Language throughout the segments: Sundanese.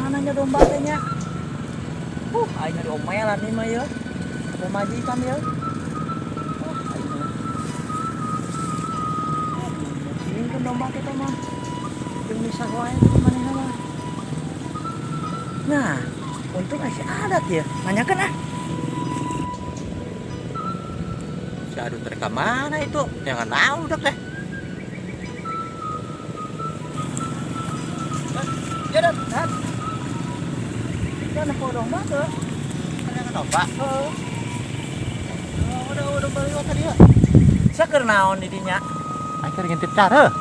Mana nya domba teh nya? Aing diomelan nih mah ya. Pamajikan ya. Wah, aing mah. Ini kan domba kita mah. Jeung misah wae teh manehna mah. Nah, untung masih adat ya. Nanyakeun ah. Si Adun mereka mana itu? Jangan tahu udah teh. Ya, Dat, Dat. Ya nempo domba tuh. Mereka domba. Heeh. Oh, udah balik tadi ya. Sia keur naon di dinya? Akhir ngintip cara.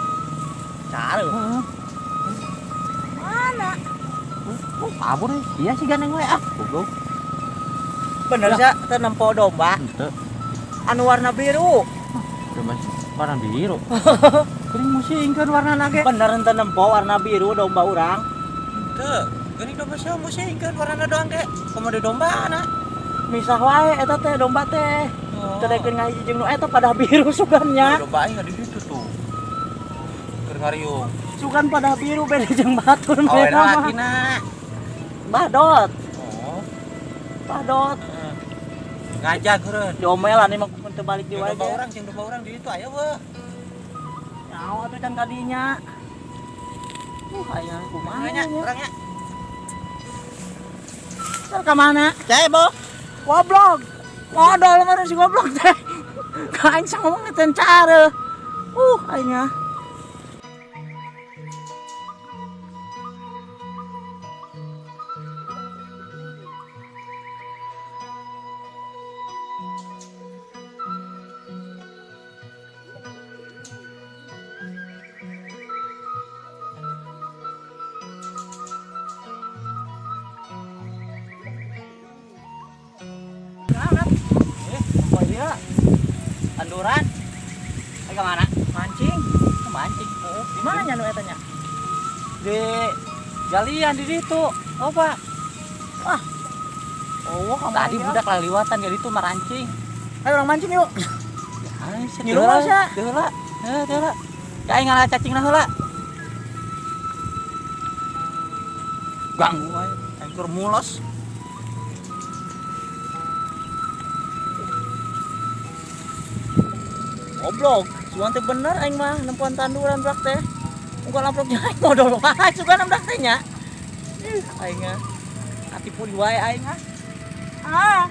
Cara. Heeh. Mana? Oh, kabur nih. Iya sih gandeng we ah. Goblok. Bener sia teu nempo domba Henteu. Anu warna biru. Domba warna biru. Geuning musingkeun warna ge. Bener henteu nempo warna biru domba urang. Henteu. Geuning domba sia musingkeun warna doang ge. Komo di domba na. Misah wae eta teh domba teh. Oh. Teu daekeun ngahiji jeung nu eta pada biru sugannya. Domba aing di situ tuh. Keur ngariung. Sugan pada biru beda jeung batur Awe mereka mah. Lakina. Badot, Oh. Badot. Heeh. Ngajak heureun. Diomelan emang mun teu balik di wae. Domba urang jeung domba urang di ditu aya weh. Nyawa atuh can kadinya. Aya kumaha Nya, nya? urang nya. Cer ka mana? Cebo. Goblok. Modal meureun si goblok teh. Ka aing ngomong teh cara. Aing ah. Eh, oh iya. Tanduran. Ayo ke mana? Mancing. Mancing. Di mana nya nu eta nya? Di galian di situ. Oh, Pak. Wah. Oh, kamu Tadi budak laliwatan jadi itu marancing. Ayo orang mancing yuk. Ay, Ngilu mah sia. Teu heula. Heuh, teu heula. Ya aing ngalah cacingna heula. Ganggu wae. Aing keur mulos. Goblok. Sugan teh bener aing mah nempuan tanduran brak teh. Muka lamproknya aing modal wae sugan brak teh nya. Ih, aing ah. Katipu di wae aing ah. Ah.